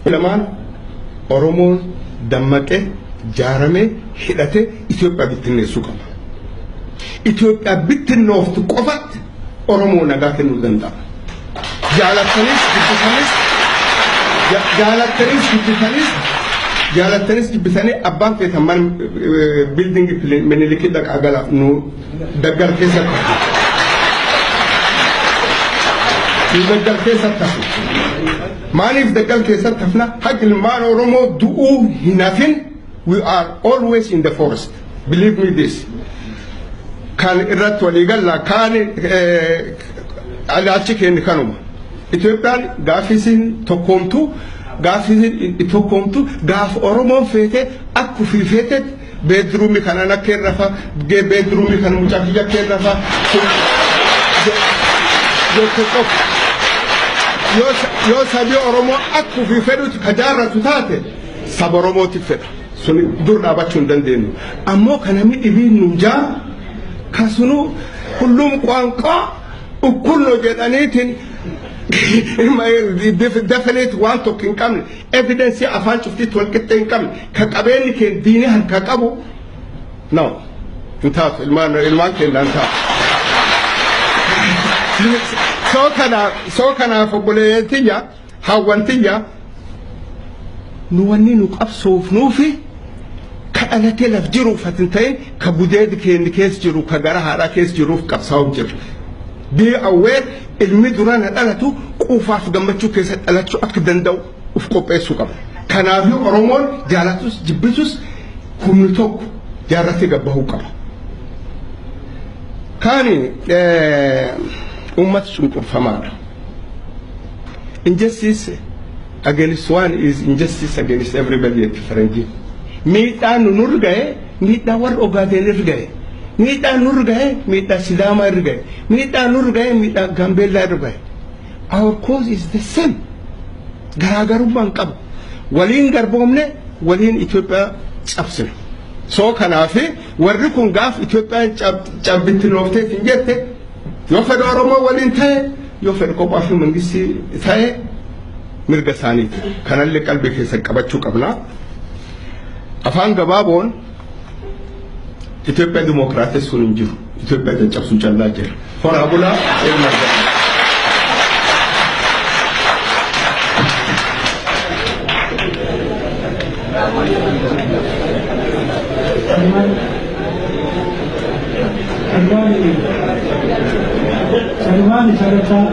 Lamaan Oromoon dammaqee, jaaramee, hidhatee Itoophiyaa bittinneessuu qaba. Itoophiyaa bittinnooftu qofatti Oromoo nagaa kennuu danda'a. Jaalattanis jibbitanis, jaalattanis jibbitanis, jaalattanis jibbitanii, abbaan feetan mana building Minilikii dhaqaa gala, nu daggal keessatti hafu. Nu daggal keessatti hafu. Maaliif daggal keessatti hafna? Haqa ilmaan Oromoo du'uu hin hafin, we are always in the forest. Believe me this. Kan irratti walii galla, kaan ilaalchi keenya kanuma. Itoophiyaan gaafisiin tokkoomtu, gaafisiin tokkoomtu, gaaf Oromoon feete akka ofii feetetti bedroom kanan akka irra rafa, bedroom kana mucaa kiyya akka irra rafa jette qofa. Yoo sabi Oromoo akka ofii fedhutti ka jaarratu taate, saba Oromootiif fedha. Suni dur dhaabachuu hin dandeenyu. Ammoo kan namni dhibiin nu jaa kasunu ሁሉም ቋንቋ እኩል ነው jedhaniitiin definite waan tokko hin qabne, evidence afaan cuftitti wal qixxee hin qabne, ka qabeenyi keenya diinii harka qabu, no, hin taatu, ilmaan keenya hin taatu. Soo kanaaf obboleettiyya, hawwantiyya, nu wanni nu qabsoofnuufi ka dhalatee laf jiruuf ati hin ta'in, ka gudeedi keenya keessa jiru, ka gara haadhaa keessa jiruuf qabsaa'uuf jira. Be aware, ilmi durana dhalatu quufaaf gammachuu keessa dhalachuu akka danda'u uf qopheessuu qaba. Kanaafuu Oromoon jaalatus jibbitus humni tokko jaarratee gabbahuu qaba. Kaani uummata cunqurfamaadha. Injustice against one is injustice against everybody jetti faranjiin. Miidhaan nu nurra gahe miidhaa warra Ogaadeen irra gahe. Miidhaan nurra gahe miidhaa Sidaamaa irra gahe. Miidhaan nurra gahe miidhaa Gaambeellaa irra gahe. Our cause is the same. Garaagarummaa hin qabu. Waliin garboomne, waliin Itoophiyaa cabsine. Soo kanaafi warri kun gaaf Itoophiyaan cabbittinooftee hin jette, yoo fedhe Oromoo waliin ta'e, yoo fedhe kophaa fi mangistii ta'e, mirga isaaniiti. Kanallee qalbii keessa qabachuu qabna. Afaan gabaaboon Itoophiyaa dimookiraatessuun hin jiru. Itoophiyaa caccabsuu callaa jira. Horaa bulaa, ilma argadha. Salmaan Sarataa.